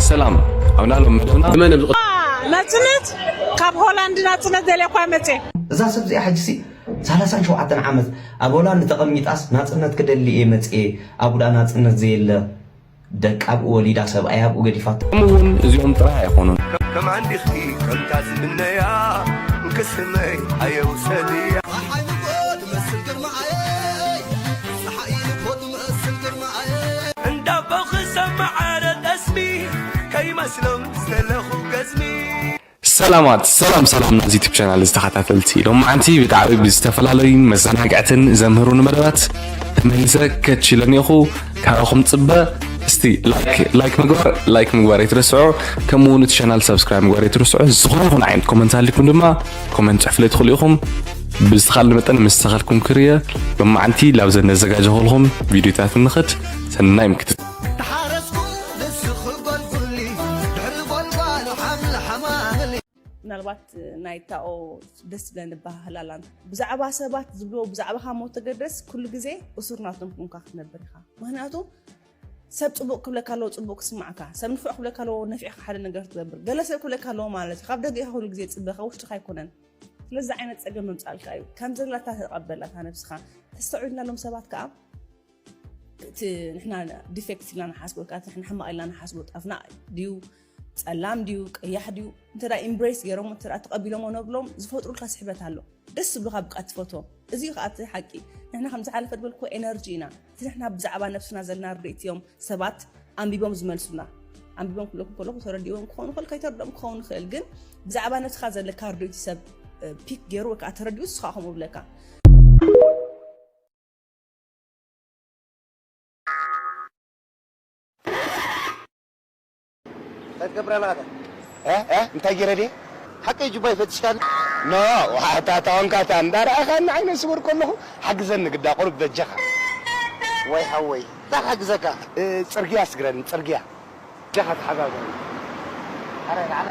ሰላም ኣብ ናሎም መደብና መን ኣብ ዝቐ- ናጽነት ካብ ሆላንድ ናጽነት ደልያ እኳ መጽየ እዛ ሰብ እዚኣ ሕጂ ሲ ሰላሳን ሸውዓተን ዓመት ኣብ ሆላንድ ተቐሚጣስ ናጽነት ክደሊ እየ መጽየ ኣብኡ ደኣ ናጽነት ዘየለ ደቂ ኣብኡ ወሊዳ ሰብኣይ ኣብኡ ገዲፋቶ። ከምኡ እውን እዚኦም ጥራይ ኣይኾኑን። ከም ዓንዲኺ ከምታ ዝምነያ እንክስመይ ኣየውሰድያ ፀሓይ ንጎ ትመስል ግርማዓየይ ፀሓይ ንጎ ትመስል ግርማዓየይ እንዳቦኺ ሰማዓረ ጠስሚ ከይመስሎም ዝደለኹ ገዝሚ ሰላማት ሰላም ሰላም ናዚ ዩቱብ ቻናል ዝተኸታተልቲ ሎማዓንቲ ብጣዕሚ ብዝተፈላለዩ መዘናግዕትን ዘምህሩን መደባት ተመሊሰ ከችለኒኹ ካባኹም ፅበ እስቲ ላይክ ላይክ ምግባር ላይክ ምግባር ኣይትረስዑ ከምኡ እውን እቲ ቻናል ሳብስክራይብ ምግባር ኣይትረስዑ ዝኾነ ይኹን ዓይነት ኮመንት ኣሊኩም ድማ ኮመንት ፅሕፍለይ ትኽእሉ ኢኹም ብዝተኻለ መጠን ምስተኻልኩም ክርየ ሎማዓንቲ ላብዘን ነዘጋጀኹልኹም ቪዲዮታት ንኽድ ሰናይ ምክትት ተሓረስኩ ንስኺ ጎልጉሊ ድሕሪ ጎልጓሉ ሓምሊ ሓማምሊ ምናልባት ናይ ታኦ ደስ ዝብለኒ ባህላላን ብዛዕባ ሰባት ዝብልዎ ብዛዕባኻ ሞ ተገደስ ኩሉ ግዜ እሱር ናቶም ኮንካ ክትነብር ኢኻ ምክንያቱ ሰብ ፅቡቅ ክብለካ ኣለዎ ፅቡቅ ክስማዕካ ሰብ ንፉዕ ክብለካ ኣለዎ ነፊዕካ ሓደ ነገር ትገብር ገለ ሰብ ክብለካ ኣለዎ ማለት እዩ ካብ ደገ ኢኻ ኩሉ ግዜ ፅበ ካብ ውሽጥኻ ኣይኮነን ስለዚ ዓይነት ፀገም መምፃልካ እዩ ከም ዘላታ ተቀበላታ ነብስኻ ተስተውዒልና ሎም ሰባት ከዓ እቲ ንሕና ዲፌክት ኢልና ንሓስቦ ወይ ከዓ እቲ ንሕና ሕማቕ ኢልና ንሓስቦ ጣፍና ድዩ ጸላም ድዩ ቀያሕ ድዩ እንተ ኢምብሬስ ገይሮም እንተ ተቐቢሎሞ ነብሎም ዝፈጥሩልካ ስሕበት ኣሎ ደስ ዝብሉካ ብቃ ትፈትዎም እዚ እዩ ከዓ እቲ ሓቂ ንሕና ከም ዝሓለፈ ዝበልክዎ ኤነርጂ ኢና እቲ ንሕና ብዛዕባ ነብስና ዘለና ርድኢት እዮም ሰባት ኣንቢቦም ዝመልሱና ኣንቢቦም ክብለኩም ከለኩ ተረዲዎም ክኸውን ይኽእል ከይተረድኦም ክኸውን ይኽእል ግን ብዛዕባ ነብስካ ዘለካ ርድኢት ሰብ ፒክ ገይሩ ወይ ከዓ ተረዲኡ ንስኻ ከምኡ ብለካ እንታይ ትገብር ኣለኻ? እ እ እንታይ ገይረ ድየ? ሓቀይ ጁባይ ፈቲሽካኒ? ኖ ዋታ ታወንካታ እንዳረኣኻኒ ዓይነ ስውር ከለኹ ሓግዘኒ ግዳ ቁሩብ በጃኻ። ወይ ሓወይ እንታይ ክሕግዘካ? እ፣ ጽርግያ ስግረኒ ጽርግያ። በጃኻ ተሓጋገሩ። ኣረ ንዓና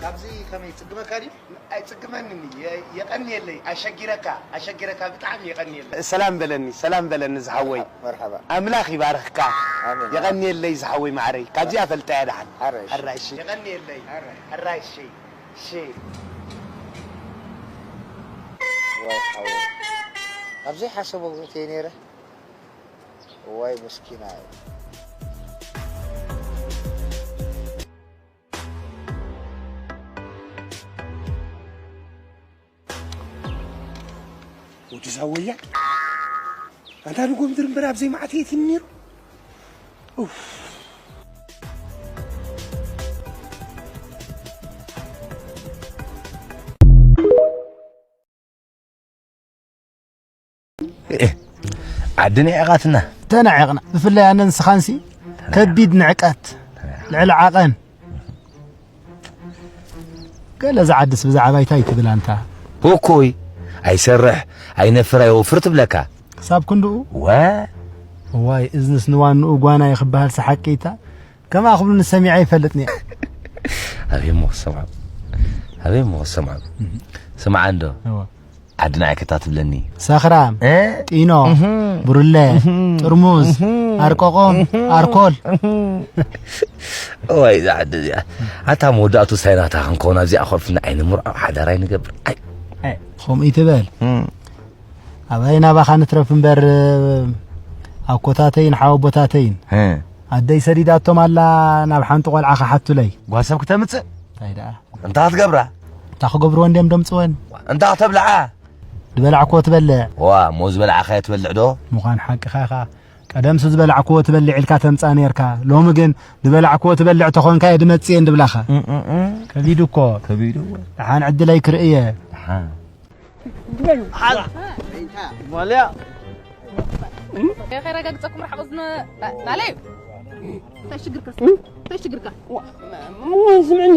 ካብዚ ከመይ ይጽግመካ ድዩ? ኣይጽግመንን የ- የቐንየለይ ኣሸጊረካ ኣሸጊረካ ብጣዕሚ የቐንየለይ። ሰላም በለኒ ሰላም በለኒ ዝሓወይ። መርሓባ ኣምላኽ ይባርኽካ። ኣሜን። የቐንየለይ ዝሓወይ ማዕረይ ካብዚኣ ፈልጠያ ደሓን። ኣረ እሺ። ኣራ እሺ። የቐንየለይ ኣራ እሺ። እሺ። ዋይ ሓወይ ኣብ ዘይሓሰቦ ኣእትየ ነይረ። እዋይ ምስኪናይ። ወዲ ዛወያ ኣንታ ንጎምድር እምበር ኣብዘይ መዓት የት ነይሩ። ኡፍ። ዓዲ ንዒቓትና። ተናዒቕና ብፍላይ ኣነ ንስኻንሲ ከቢድ ንዕቀት ልዕሊ ዓቐን ገለ ዝዓድስ ብዛዕባ ይታይ ትብል ኣንታ እኮይ ኣይሰርሕ ኣይነፍር ኣይወፍር ትብለካ ክሳብ ክንድኡ ወ እዋይ እዝንስ ንዋንኡ ጓና እዩ ክበሃል ሰሓቂታ ከምኣ ክብሉኒ ሰሚዐ ኣይፈልጥን እየ። ኣበይ እሞ ክሰምዖም? ኣበይ እሞ ክሰምዖም? ስምዓ እንዶ። እወ። ዓዲ ንዓይ ከታ ትብለኒ። ሰኽራም፣ እ? ጢኖ፣ እህ። ብሩለ፣ እህ። ጥርሙዝ፣ እህ። ኣርቆቆም፣ እህ። ኣርኮል። እህ። እዋይ እዛ ዓዲ እዚኣ። ኣታ መወዳእቱ ሳይናታ ክንከውን ኣብዚኣ ኮፍና ኣይንምርዖ ሓዳር ኣይንገብር። ኣይ። ከምኡ ይትበል። እም። ኣባይ ናባኻ ንትረፍ እምበር ኣኮታተይን ሓወቦታተይን እ። ኣደይ ሰዲዳቶም ኣላ ናብ ሓንቲ ቆልዓ ክሓቱለይ። ጓል ሰብ ክተምጽእ? እንታይ ደኣ? እንታይ ክትገብራ? እንታይ ክገብርወን ድዮም ደምጽወን? እንታይ ክተብልዓ? ዝበላዕክዎ ትበልዕ። ዋ፣ እሞ ዝበላዕኻዮ ትበልዕ ዶ? ምዃን ሓቅኻ ኢኻ። ቀደምሲ ዝበላዕክዎ ትበልዕ ኢልካ ተምጽኣ ነይርካ። ሎሚ ግን ዝበላዕክዎ ትበልዕ ተኾንካ እየ ድመጽእ እየ እንድብላኻ። እም፣ እም፣ እም። ከቢዱ እኮ። ከቢዱ። ደሓን ዕድለይ ክርኢ እየ። ደሓን። ማልያ ከረጋግፀኩም ርሓቕ ዝነ ናለዩ እንታይ ሽግርካ እንታይ ሽግርካ ስምዕኒ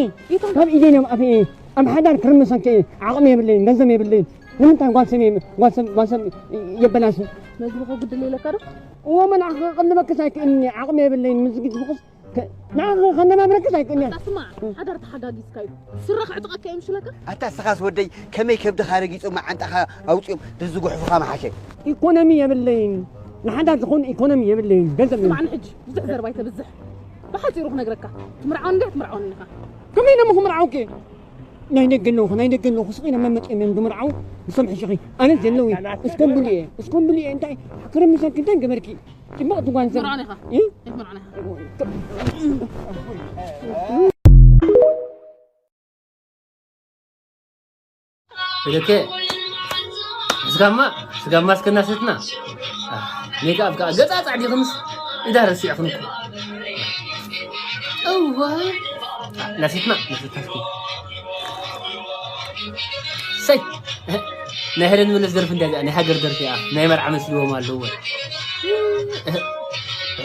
ካብ ኢደን እዮም ኣፍ ኣብ ሓዳር ክርምሰን ከ ዓቕሚ የብለይን ገንዘብ የብለይን ንምንታይ ጓልሰብ ጓልሰብ ጓልሰብ የበላሽ መግቢ ከጉድል የለካ ዶ እዎ መልኣኽ ክቕልበክስ ኣይክእልኒ ዓቕሚ የብለይን ምስ ግድፍክስ ንዓኻ ከነባብረክስ ኣይክእልን። ኣታ ስማዕ፣ ሓዳር ተሓጋጊዝካ እዩ። ስረ ክዕጥቐካ እዮም ሽለካ። ኣታ እስኻስ ወደይ ከመይ ከብድኻ ረጊጾም መዓንጣኻ ኣውጺኦም ዝዝጉሕፉኻ መሓሸ። ኢኮኖሚ የብለይን። ንሓዳር ዝኾን ኢኮኖሚ የብለይን። ገንዘብ ስማዕኒ ሕጂ ብዙሕ ዘረባ ኣይተብዝሕ። ብሓጺሩ ክነግረካ፣ ትምርዓወኒ እንዲኻ ትምርዓወኒ ኢኻ። ከመይ ኢለ እሞ ክምርዓወኪ? ናይ ደገ ኣለኹ፣ ናይ ደገ ኣለኹ። ስቕ ኢለ መመጽኦም እዮም ዝምርዓው። ንሶም ሕሽኺ። ኣነ ዘለዉ። እስኮምብሉ እየ፣ እስኮምብሉ እየ። እንታይ ክርምሰኪ፣ እንታይ ገበርኪ? ጽቡቕ ትጓንዘብ። ትምርዓወኒ ኢኻ። እ? ኣይትምርዓወኒ ኢኻ። ብለከ፣ ስጋማ፣ ስጋማ እስከ እናሰትና። ሜክኣፕ ከዓ ገጻ ጻዕዲ ክንስ ኢዳ ረሲዕኽን እኮ። እዋ፣ ናሲትና፣ ናሲትና እስኪ። ሰይ፣ ናይ ሄለን መለስ ደርፊ እንድያ እዚኣ፣ ናይ ሃገር ደርፊ እያ። ናይ መርዓ መስልዎም ኣለዎ።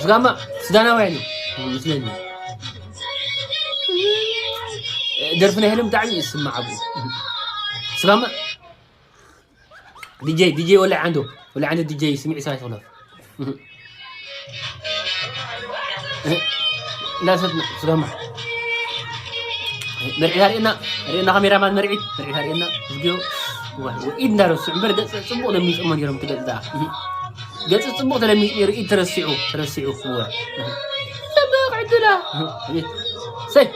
ስጋማ ሱዳናውያን እዩ ምስለኒ። ደርፊ ናይ ሄለን ብጣዕሚ እዩ ዝስማዕ ኣብኡ። ስጋማ ዲጄ፣ ዲጄ ወላዕ ዓንዶ፣ ወላዕ ዓንዶ ዲጄ ስምዒ ሰባይ ተኽለፍ። እንዳሰትና ስጋማ። መርዒት ኣርእየና፣ ኣርእየና ካሜራማን መርዒት፣ መርዒት ኣርእየና። እዝግዮ። ዋይ፣ ወይ ኢድ እንዳረስዑ እምበር ገጽ ጽቡቕ ለሚጾሞ ነይሮም እቲ ገጽ ደኣ። ገጽ ጽቡቕ ተለሚጹ ነይሩ፣ ኢድ ተረሲዑ፣ ተረሲዑ። እወ። ጽቡቕ ዕድላ። ሰይ።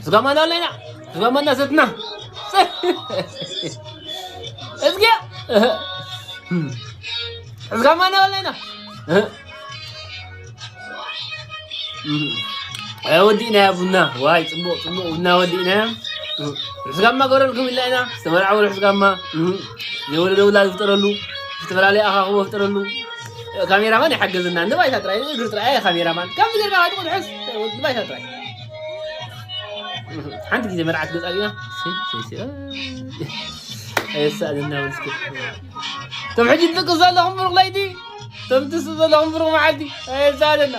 ስጋማ እንዳበልና ኢና። ስጋማ እንዳሰትና። እዝግዮ። ስጋማ እንዳበልና ኢና። ወዲእናያ ቡና። ዋይ፣ ጽቡቕ፣ ጽቡቕ ቡና ወዲእናያ። ርሑስ ጋማ ገረልኩም ኢልና ኢና። ዝተመርዓወ ርሑስ ጋማ። እህ። ዘይወለደ ውላድ ይፍጠረሉ። ዝተፈላለየ ኣኻኽቦ ይፍጠረሉ። ካሜራማን ይሓገዝና። ንባይታ ጥራይ፣ እግሪ ጥራይ፣ ኣየ ካሜራማን። ከምዚ ጌርካ ከይትቑድሕስ፣ ንባይታ ጥራይ። ሓንቲ ግዜ መርዓት ገጻ ዲና። ሲ፣ ሲ፣ ሲ፣ እ። ኣየሳእነና በል እስኪ። እቶም ሕጂ ትጥቅስ ዘለኹም ብሩኽ ለይቲ፣ እቶም ትስእ ዘለኹም ብሩኽ መዓልቲ። ኣየሳእነና።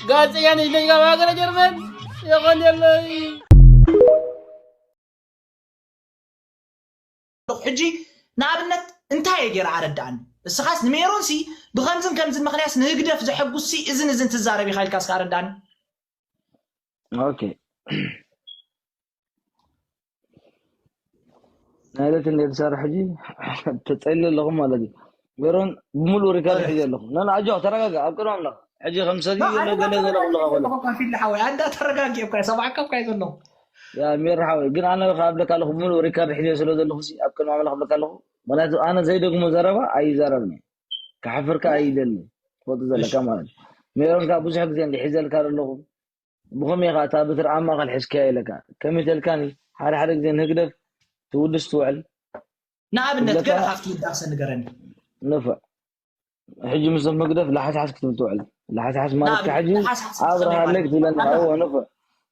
ጋዜጠኛ ነሽ ነሽ ካብ ሃገረ ጀርመን። የቐንየለይ። ሕጂ ንኣብነት እንታይ እየ ገይረ ኣረድኣኒ። እስኻስ ንሜሮንሲ ብኸምዝን ከምዝን ምኽንያት ንህግደፍ ዘሐጉስሲ እዝን እዝን ትዛረብ ኢኻ ኢልካ እስከ ኣረድኣኒ። ኦኬ። ናይ ዕለት እንደ ትሰርሕ ሕጂ ተጸሊ ኣለኹም ማለት እዩ። ሜሮን ብምሉእ ሪካርድ ሕጂ ኣለኹም። ነን ኣጆ ተረጋጋ፣ ኣብ ቅድሚ ኣምላኽ። ሕጂ ከም ሰጊ ላ፣ ገለ ኣነ ገለ ገለ ተረጋጊ ኩሉ ኣለኹ፣ ከፈለ። ከፊል ሓወይ፣ ኣንዳ ተረጋጊ እኮ፣ ሰማዕካ እኮ ኣይዘለኹ። ያ ሜሮ ሓወይ፣ ግን ኣነ ካብ ብለካ ኣለኹ፣ ብምሉእ ሪካርድ ሕጂ ስለ ዘለኹ ሲ፣ ኣብ ቅድሚ ኣምላኽ ብለካ ኣለኹ። ምክንያቱ ኣነ ዘይደግሞ ዘረባ ኣይዛረብን እየ። ክሓፍርካ ኣይደልን። ትፈልጡ ዘለካ እሺ። ማለት እዩ። ሜሮን ከኣ ብዙሕ ግዜ እንዲ ሒዘልካ ዘለኹ። ብኸመይ ኢኻ እታ በትሪ ኣብ ማእከል ሒዝካያ ኢለካ? ከመይ ተልካኒ? ሓደ ሓደ ግዜ ንህግደፍ ትውድስ ትውዕል። ንኣብነት ትብለካ ገለ ካብቲ ውዳሰ ንገረኒ። ንፉዕ። ሕጂ ምስቶም ህግደፍ ላሓስሓስ ክትብል ትውዕል። ላሓስሓስ ማለት ንኣብነት ሕጂ ላሓስሓስ ክትብል ኣብርሃለይ ከመይ ክትብለኒ፣ ማለት? እወ፣ ንፉዕ።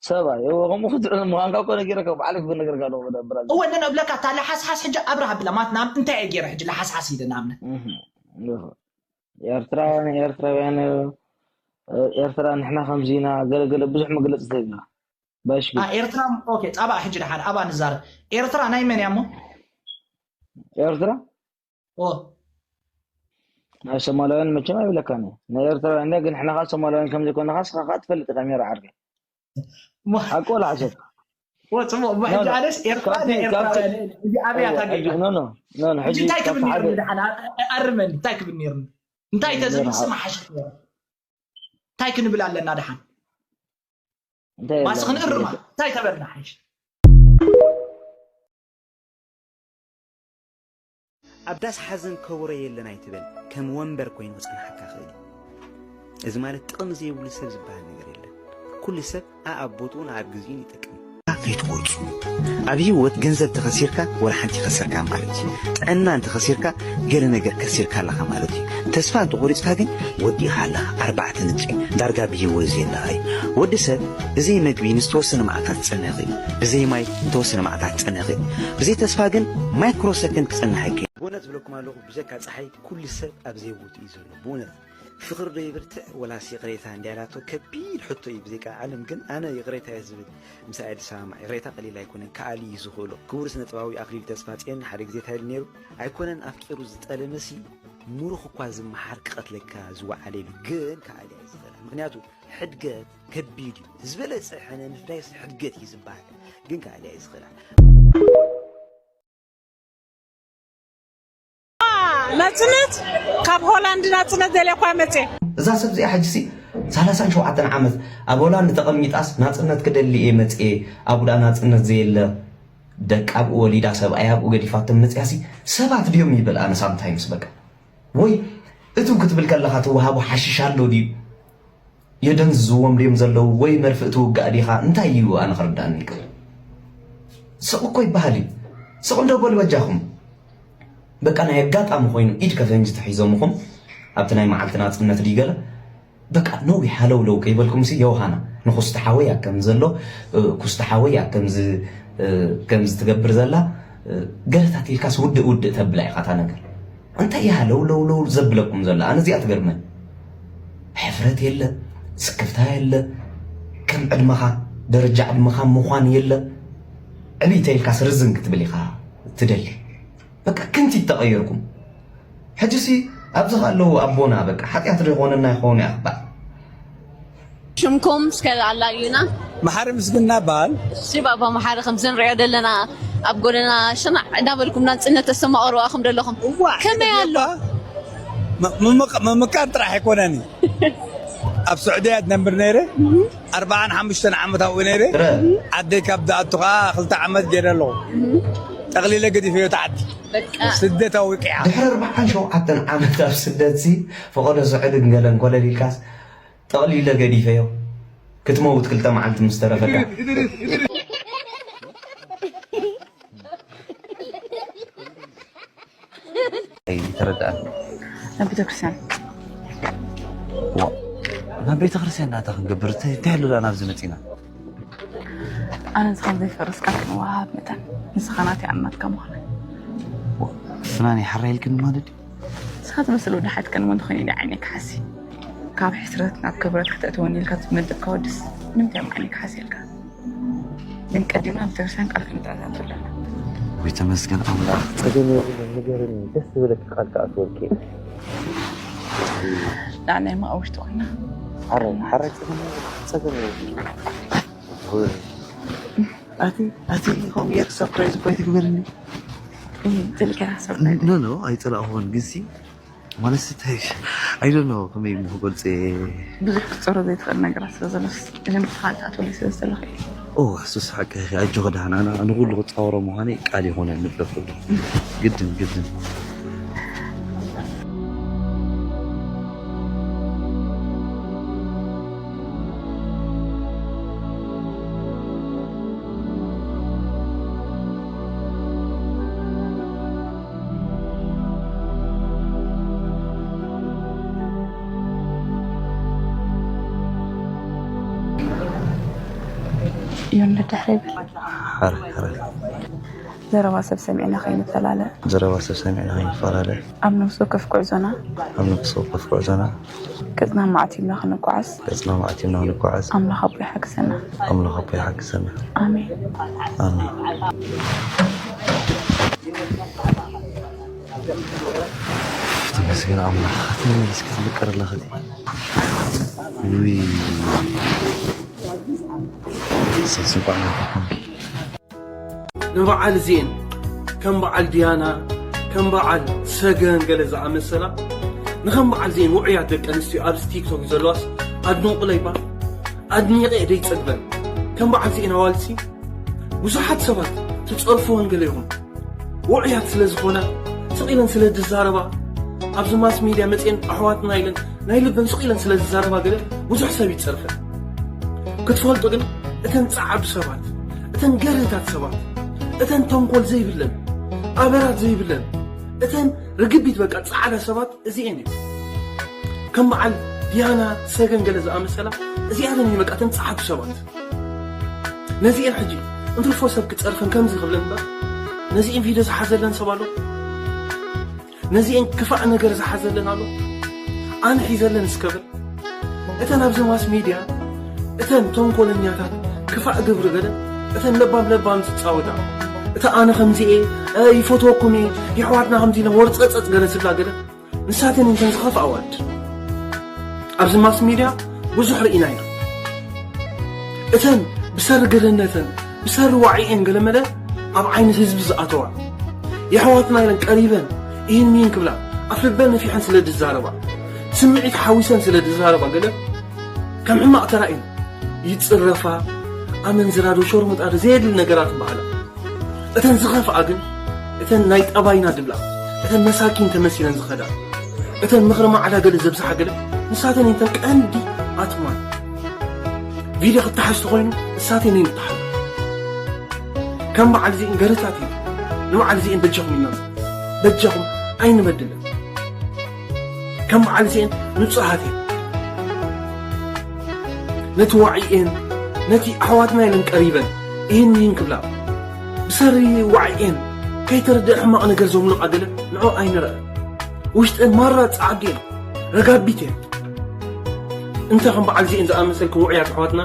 ሰብኣይ፣ እወ፣ ከምኡ ክትብል ምዃንካ እኮ ነጊረካ፣ ባዕለይ ክነግረካ ኣለኹ፣ ብራዘር። እወ፣ እነ እብለካ፣ እታ ላሓስሓስ ሕጂ ኣብርሃ ብላ፣ ማለት፣ ናብ እንታይ እየ ገይረ ሕጂ ላሓስሓስ ኢለ ንኣብነት? እህ፣ ንፉዕ። ኤርትራ ንኤርትራውያን፣ እ፣ ኤርትራ ንሕና ከምዚ ኢና፣ ገለ ገለ ብዙሕ መግለጺ ተሂብና። ባሽ አ፣ ቢል። ኤርትራ፣ ኦኬ፣ ጻባ ሕጂ ደሓን ኣባ ንዛረብ። ኤርትራ ናይ መን እያ እሞ? ኤርትራ? ኦ። ናይ ሶማላውያን መቸም ኣይብለካን እየ። ናይ ኤርትራውያን እያ፣ ግን ንሕና ኸኣ ሶማላውያን ከም ዘይኮንና ኸኣ ንስኻ ኸኣ ትፈልጥ ኢኻ፣ ሜራ ዓርከይ። ሞ-፣ ሓቂ ወላ ሓሶት? ኦ፣ ጽቡቕ። እሞ ኖ፣ ሕጂ ኖ። ኣነስ ኤርትራ ካብቲ፣ ናይ ኤርትራውያን ካብቲ፣ እየ። እዚ ኣበይ እዋ፣ ኣታ ጌጋ? ሕጂ፣ ኖ፣ ኖ፣ ኖ፣ ኖ፣ ሕጂ ሕጂ እንታይ ክብል ካብቲ ነይሩ ሓደ ድሓን? ኣ-፣ ኣ-፣ ኣርመኒ፣ እንታይ ክብል ነይሩ? እንታይ ኖ፣ ተዝብል ኖ፣ ስማዕ ሓ-፣ ሓሸት ነይሩ? እንታይ ክንብል ኣለና ድሓን? እንታይ ማስ የለን? ክንእርማ? እንታይ ተበልና ሓይሽ? ኣብ ዳስ ሓዘን ከበሮ የለን ኣይትበል፣ ከም ወንበር ኮይኑ ክጸንሓካ ይኽእል እዩ። እዚ ማለት ጥቕሚ ዘይብሉ ሰብ ዝበሃል ነገር የለን። ኩሉ ሰብ ኣኣብ ቦትኡን ኣኣብ ግዜኡን ይጠቅም። ከይትቆርጹ። ኣብ ህይወት ገንዘብ ተኸሲርካ ወላ ሓንቲ ከሰርካ ማለት እዩ። ጥዕና እንተኸሲርካ ገለ ነገር ከሲርካ ኣለኻ ማለት እዩ። ተስፋ እንተቖሪጽካ ግን ወዲእኻ ኣለኻ። ኣርባዕተ ነጥቢ። ዳርጋ ብህይወት ዘየለኻ እዩ። ወዲ ሰብ ብዘይ መግቢ ንዝተወሰነ መዓልታት ክጸንሕ ይኽእል እዩ። ብዘይ ማይ ንተወሰነ መዓልታት ክጸንሕ ይኽእል እዩ። ብዘይ ተስፋ ግን ማይክሮ ሰከንድ ክጸንሕ ኣይክእልን። ብእውነት እብለኩም ኣለኹ፣ ብጀካ ጸሓይ ኩሉ ሰብ ኣብ ዘይቦትኡ እዩ ዘሎ። ብእውነት ፍቕሪ ዶ ይብርትዕ ወላስ ይቕሬታ እንድያ ኢላቶ ከቢድ ሕቶ እዩ። ብዘይካ ዓለም ግን ኣነ ይቕሬታ እየ ዝብል፣ ምሳኣ እየ ዝሰማማዕ። ይቕሬታ ቀሊል ኣይኮነን፣ ክኣሊ እዩ ዝኽእሎ። ክቡር ስነ ጥበባዊ ኣኽሊሉ ተስፋጽዮን ሓደ ግዜ እንታይ ኢሉ ነይሩ? ኣይኮነን ኣፍቂሩ ዝጠለመሲ፣ ምሩኽ እኳ ዝመሓር ክቐትለካ ዝወዓለ ኢሉ፣ ግን ክኣሊ እየ ዝኽእል። ምክንያቱ ሕድገት ከቢድ እዩ። ዝበለፀ ሕነ ምፍዳይስ ሕድገት እዩ ዝበሃል። ግን ከኣልያ እዩ ዝኽእላ። ናፅነት ካብ ሆላንድ ናፅነት ደልያ እኳ መፅየ። እዛ ሰብ እዚኣ ሕጂ ሲ ሰላሳን ሸውዓተን ዓመት ኣብ ሆላንድ ተቐሚጣስ ናፅነት ክደሊ እየ መፅየ፣ ኣብኡ ደኣ ናፅነት ዘየለ፣ ደቃ ኣብኡ ወሊዳ ሰብኣያ ኣብኡ ገዲፋቶም መፅያ ሲ ሰባት ድዮም ይብል ኣነ ሳምታይምስ በቃ። ወይ እቱ ክትብል ከለኻ ትወሃቦ ሓሽሽ ኣሎ ድዩ? የደንዝዝዎም ድዮም ዘለዉ ወይ መርፍእ ትውጋእ ዲኻ እንታይ እዩ ኣነ ክርዳእኒ ይክእል። ስቕ እኮ ይበሃል እዩ። ስቕ እንዶ በሉ በጃኹም። በቃ ናይ ኣጋጣሚ ኮይኑ ኢድ ከፈንጂ ተሒዞምኹም ኣብቲ ናይ መዓልቲ ናፅነት ድዩ ገለ በቃ ነዊሕ ሃለውለው ከይበልኩም ሲ የውሃና ንኩስቲ ሓወይ ኣብ ከምዚ ዘሎ ኩስቲ ሓወይ ኣብ ከምዚ ከምዚ ትገብር ዘላ ገለታት ኢልካስ ውድእ ውድእ ተብላ ኢኻ እታ ነገር እንታይ እያ ሃለውለውለው ዘብለኩም ዘላ ኣነ እዚኣ ትገርመን ሕፍረት የለ ስክፍታ የለ ከም ዕድመኻ ደረጃ ዕድመኻ ምዃን የለ ዕብይ ተይልካስ ርዝን ክትብል ኢኻ ትደሊ በቃ ክንቲት ተቐየርኩም ሕጂሲ ኣብዚ ኣለዉ ኣቦና በቃ ሓጢኣት ዶ ይኾነና ይኸውን ይኣኽባእ ሽምኩም እስከ ኣላልዩና። መሓሪ ምስግና በሃል። እሺ ባባ መሓሪ ከምዚ ንሪኦ ዘለና ኣብ ጎደና ሽናዕ እንዳበልኩም ናፅነት ተስተማቐሩ ኣኹም ደለኹም እዋ ከመይ ኣሎ? ምምቃር ጥራሕ ኣይኮነን እዩ። ኣብ ስዑድያ ዝነብር ነይረ ኣርባዓን ሓሙሽተን ዓመት ኣብኡ ነይረ ዓደይ ካብ ዝኣቱ ከዓ ክልተ ዓመት ገይረ ኣለኹ። ጠቕሊለ ገዲፈዮ ተዓዲ ስደት ኣውቂዓ። ድሕሪ ኣርባዓን ሸውዓተን ዓመት ኣብ ስደትሲ ፈቐዶ ስዑድን ገለን ኮለል ኢልካስ ጠቕሊለ ገዲፈዮ ክትመውት ክልተ መዓልቲ ምስ ተረፈካ። ኣይተረድኣን ናብ ቤተክርስትያን ናብ ቤተክርስትያን ናታ ክንገብር እንታይ ኣሎ ዳ ናብዚ መፂና ኣነ ንስኻ ዘይፈርስ ቃል ክንወሃሃብ መጠን ንስኻ ናተይ ኣናትካ ምዃነይ ፍናን ይሓራ ኢልክኒ ማለት እዩ ንስኻ ትመስል ወዲ ሓትከን እውን ተኾይኑ ኢለ ዓይነይ ክሓሲ ካብ ሕስረት ናብ ክብረት ከተእትወኒ ኢልካ ትመደብካ ወድስ ንምንታይ እዮም ዓይነይ ክሓሲ ኢልካ ግን ቀዲምና ቤተክርስትያን ቃል ክንተኣታቶ ኣለና ወይ ተመስገን ኣምላኽ ጸገም የብሉን ንገርኒ ደስ ዝበለኪ ቃል ክኣትወልኪ እየ ንዓናይ ማ ኣብ ውሽጢ ኮይና ሓራይ ሓራይ ጸገም የብሉን ጸገም የብሉን ኣቲ ኣቲ ከምኡ ጌርኪ ሰርፕራይዝ እኮ ኣይትግበርኒ። ጥልቅያ ሰርፕራይዝ። ኖ ኖ ኣይጸላእኹዎን ግንሲ ማለት እንታይ I don't know ከመይ እሞ ክገልጾ እየ። ብዙሕ ክትጸሮ ዘይትኽእል ነገራት ስለ ዘሎስ እዞም ብትኻ ዝኣትወለይ ስለ ዝደለኹ እየ። ኦ እሱስ ሓቂ ኢኺ ኣጆኺ ደሓን ኣነ ንኹሉ ክጻወሮ ምዃነይ ቃል ይኹነኒ ብለኩሉ ግድን ግድን። ዮን ድሕሪ ይበል ዘረባ ሰብ ሰሚዕና ከይንፈላለ ዘረባ ሰብ ሰሚዕና ከይንፈላለ ኣብ ነፍሲ ወከፍ ጉዕዞና ኣብ ነፍሲ ወከፍ ጉዕዞና ገጽና ማዕቲብና ክንጓዓዝ ገጽና ማዕቲብና ክንጓዓዝ ኣምላኽ ኣቦ ይሓግዘና ኣምላኽ ኣቦ ይሓግዘና ኣሜን ኣሜን ተመስገን ኣምላኽ ተመሊስኪ ትምቅር ኣለኺ ውይ ሰስንቋዕ ንበዓል እዚኤን ከም በዓል ዲያና ከም በዓል ሰገን ገለ ዝኣመሰላ ንከም በዓል እዚኤን ውዑያት ደቂ ኣንስትዮ ኣብዚ ቲክቶክ ዘለዋስ ኣድንቑለይ እባ ኣድኒቐ እየ ደይጸግበን ከም በዓል እዚኤን ኣዋልድሲ ብዙሓት ሰባት ትጸርፍወን ገለ ኢኹም ውዑያት ስለ ዝኾና ስቕ ኢለን ስለ ዝዛረባ ኣብዚ ማስ ሚድያ መፅኤን ኣሕዋትና ኢለን ናይ ልበን ስቕ ኢለን ስለ ዝዛረባ ገለ ብዙሕ ሰብ ይፀርፈን ክትፈልጡ ግን እተን ፃዓዱ ሰባት እተን ገርህታት ሰባት እተን ተንኮል ዘይብለን ኣበራት ዘይብለን እተን ርግቢት በቃ ፃዕዳ ሰባት እዚኤን እዩ ከም በዓል ዲያና ሰገን ገለ ዝኣመሰላ እዚኣተን እዩ በቃ እተን ፃዓዱ ሰባት ነዚኤን ሕጂ እንትርፎ ሰብ ክፀርፈን ከምዚ ክብለን እምበር ነዚኤን ቪድዮ ዝሓዘለን ሰብ ኣሎ ነዚኤን ክፋእ ነገር ዝሓዘለን ኣሎ ኣነ ሒዘለን እስከብል እተን ኣብዚ ማስ ሚድያ እተን ተንኮለኛታት ክፋእ ግብሪ ገለ እተን ለባም ለባም ዝፃወታ እታ ኣነ ከምዚኤ ይፈትወኩም እየ የሕዋትና ከምዚ ኢለን ወርፀፀፅ ገለ ዝብላ ገለ ንሳተን እንተን ዝኸፍኣ ዋድ ኣብዚ ማስ ሚድያ ብዙሕ ርኢና ኢና። እተን ብሰሪ ገለነተን ብሰሪ ዋዒኤን ገለመለ ኣብ ዓይኒ ህዝቢ ዝኣተዋ የሕዋትና ኢለን ቀሪበን ይህን ይህን ክብላ ኣፍ ልበን ነፊሐን ስለ ዝዛረባ ስምዒት ሓዊሰን ስለ ዝዛረባ ገለ ከም ሕማቕ ተራእየን ይጽረፋ። ኣመንዝራ ዶ ሸርሙጣ ዶ ዘየድሊ ነገራት ይበሃላ። እተን ዝኸፍኣ ግን እተን ናይ ጠባይና ድብላ እተን መሳኪን ተመሲለን ዝኸዳ እተን ምኽሪ ማዕዳ ገለ ዘብዝሓ ገለ ንሳተን እተን ቀንዲ ኣትማን ቪድዮ ክተሓዝ ተኾይኑ ንሳተን እየን ይተሓዛ። ከም በዓል እዚአን ገርታት እዩ ንበዓል እዚአን በጃኹም ኢልና በጃኹም ኣይንበድለን። ከም በዓል እዚአን ንጹሃት እየን። ነቲ ዋዒኤን ነቲ ኣሕዋትና ኢለን ቀሪበን ይህን ይህን ክብላ ብሰሪ ዋዒኤን ከይተረድአ ሕማቕ ነገር ዘምልቓ ገለ ንዑ ኣይንረአ። ውሽጠን ማራ ጻዕዱ እየን ረጋቢት እየን። እንተ ከም በዓል እዚአን ዝኣመሰልክን ውዑያት ኣሕዋትና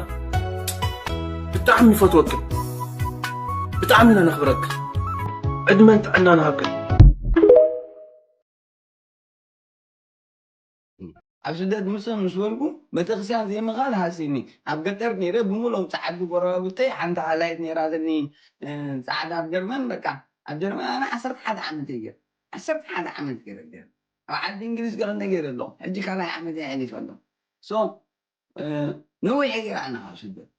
ብጣዕሚ ይፈትወክን ብጣዕሚ ኢና ነኽብረክን ዕድመን ጥዕናን ሃብክን። ኣብ ስደት ምስ ምስ በልኩ ቤተክርስትያን ዘይምኻድ ሃሲኒ ኣብ ገጠር ነይረ ብምሎም ፃዓዱ ጎረባብተይ ሓንቲ ሓላይት ነይራትኒ ፃዕዳ ኣብ ጀርመን በቃ ኣብ ጀርመን ኣነ ዓሰርተ ሓደ ዓመት እየ ዓሰርተ ሓደ ዓመት ገይረ ኣብ ዓዲ እንግሊዝ ገለ ነገር ኣለኹ ሕጂ ካልኣይ ዓመት እየ ኣሕሊፈ ኣለኹ so ነዊሕ ገይረ ኣነ ካብ ስደት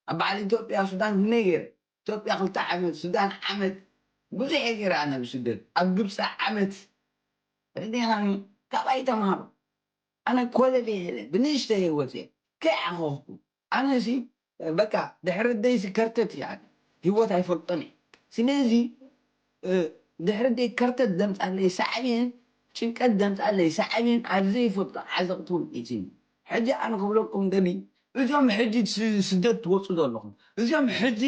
ኣብ በዓል ኢትዮጵያ ሱዳን ክንደይ ገይረ ኢትዮጵያ ክልተ ዓመት ሱዳን ዓመት ብዙሕ እየ ገይረ ኣነ ብስደት ኣብ ግብፂ ዓመት ርዲኻኒ ካባይ ተምሃሩ ኣነ ኮለል የለ ብንእሽተ ህይወት እየ ከይዓኸኽኩ ኣነ ሲ በቃ ድሕሪ ደይሲ ከርተት እያ ህይወት ኣይፈልጦን እየ ስለዚ ድሕሪ ደይ ከርተት ዘምፃለይ ሳዕቤን ጭንቀት ዘምፃለይ ሳዕቤን ኣብ ዘይፈልጦ ዓዘቕቲ ውዒትኒ ሕጂ ኣነ ክብለኩም ደሊ እዞም ሕጂ ስደት ትወፁ ዘለኹም እዚኦም ሕጂ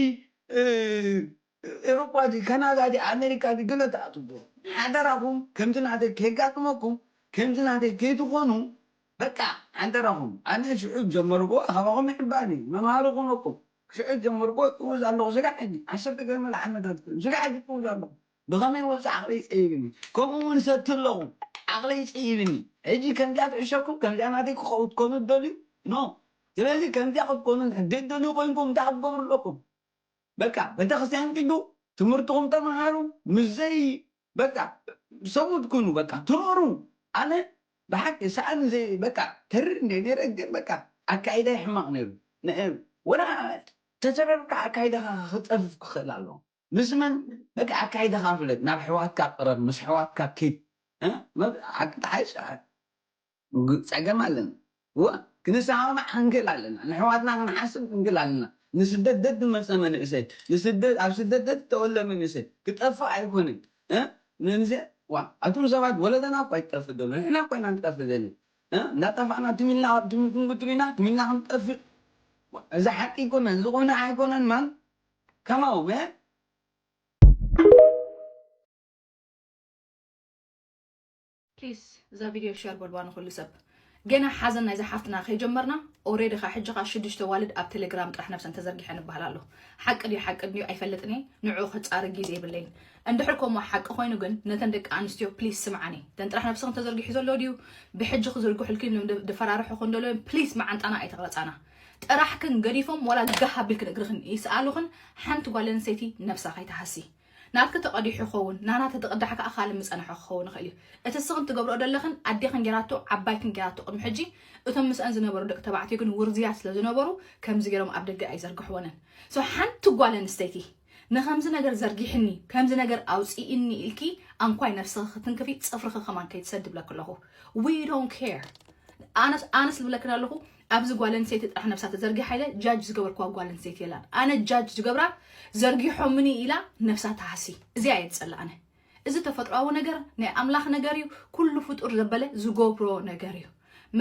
ኤሮጳ ዲ ካናዳ ዲ ኣሜሪካ ዲ ገለ ትኣትዎ ሓደራኹም ከምዚ ናተይ ከይጋጥመኩም ከምዚ ናተይ ከይትኾኑ በቃ ሓደራኹም ኣነ ሽዑ ጀመርዎ ካባኹም ይሕባኒ መምሃሪ ኹነኩም ሽዑ ጀመርዎ ጥውዝ ኣለኹ ስጋዕ ሕጂ ዓሰርተ ገመል ዓመታት ስጋዕ ሕጂ ጥውዝ ኣለኹ ብኸመይ ወፂ ዓቕለይ ፀይብኒ ከምኡ እውን ሰቲ ኣለኹ ዓቕለይ ፀይብኒ ሕጂ ከምዚኣ ትዕሸኩም ከምዚኣ ናተይ ክኸውን ትኮኑ ደልዩ ኖ ስለዚ ከምዚኣ ክትኮኑ ደደልዩ ኮይንኩም እንታይ ክትገብሩ ኣለኩም በቃ ቤተክርስትያን ኪዱ ትምህርትኹም ተምሃሩ ምዘይ በቃ ሰሙት ኩኑ በቃ ትኖሩ ኣነ ብሓቂ ሰኣን ዘይ በቃ ተርር እንደ ነረ ግን በቃ ኣካይዳ ሕማቕ ነይሩ ወላ ተዘረርካ ኣካይዳኻ ክጠፍፍ ክኽእል ኣሎ ምስ መን በቃ ኣካይዳኻ ፍለጥ ናብ ሕዋትካ ቅረብ ምስ ሕዋትካ ኪድ ሓቂ ተሓይሽ ጸገም ኣለና እወ ክንሰማማዕ ክንክእል ኣለና ንሕዋትና ክንሓስብ ክንክእል ኣለና ንስደት ደድ መፀ መንእሰይ ንስደት ኣብ ስደት ደድ ተወለ መንእሰይ ክጠፍእ ኣይኮንን እ መንእሰይ ዋ ኣቱም ሰባት ወለደና እኳ ይጠፍእ ዘሎ ንሕና እኳ ኢና ንጠፍእ ዘለና እ እንዳጠፋእና ትም ኢልና ትም ክንጉትር ኢና ትም ኢልና ክንጠፍእ እዚ ሓቂ ኣይኮነን እዚ ቁናዕ ኣይኮነን ማን ከማኡ መ ፕሊስ እዛ ቪድዮ ሸር በልዋ ንኩሉ ሰብ ገና ሓዘን ናይዛ ሓፍትና ከይጀመርና ኦሬዲ ካ ሕጂ ካ ሽዱሽተ ዋልድ ኣብ ቴሌግራም ጥራሕ ነብሰን ተዘርጊሐን ይበሃል ኣሎ ሓቂ ድዩ ሓቂ ድዩ ኣይፈልጥን እየ ንዕኡ ክፃረግ ግዜ የብለይን እንድሕር ከምኡ ሓቂ ኮይኑ ግን ነተን ደቂ ኣንስትዮ ፕሊስ ስምዓኒ ተን ጥራሕ ነብስኽን ተዘርጊሑ ዘሎ ድዩ ብሕጂ ክዝርግሑልክን እዮም ድፈራርሑኽን ደለዮም ፕሊስ መዓንጣና ኣይተቕረፃና ጥራሕክን ገዲፎም ዋላ ጋህ ኣቢልክን እግርኽን ይስኣሉኽን ሓንቲ ጓል ኣንስተይቲ ነብሳ ከይትሃሲ ናትኪ ተቐዲሑ ይኸውን ናና ተተቐዳሕ ከዓ ካልእ ምጸንሖ ክኸውን ይኽእል እዩ እቲ ስኽን ትገብርኦ ደለኽን ኣዴኽን ጌራቶ ዓባይክን ጌራቶ ቅድሚ ሕጂ እቶም ምስአን ዝነበሩ ደቂ ተባዕትዮ ግን ውርዝያት ስለ ዝነበሩ ከምዚ ገይሮም ኣብ ደገ ኣይዘርግሕወንን so ሓንቲ ጓል ኣንስተይቲ ንኸምዚ ነገር ዘርጊሕኒ ከምዚ ነገር ኣውፅእኒ ኢልኪ ኣንኳይ ነብስኺ ክትንክፊ ፅፍርኺ ከማን ከይትሰዲ ብለኪ ኣለኹ we don't care ኣነስ ኣነስ ዝብለክን ኣለኹ ኣብዚ ጓል ኣንስተይቲ ጥራሕ ነብሳ ተዘርጊሓ ኢለ ጃጅ ዝገበርክዋ ጓል ኣንስተይቲ የላን ኣነ ጃጅ ዝገብራ ዘርጊሖምኒ ኢላ ነብሳ ትሃሲ እዚኣ እየ ዝፀልእ ኣነ እዚ ተፈጥሮኣዊ ነገር ናይ ኣምላኽ ነገር እዩ ኩሉ ፍጡር ዘበለ ዝገብሮ ነገር እዩ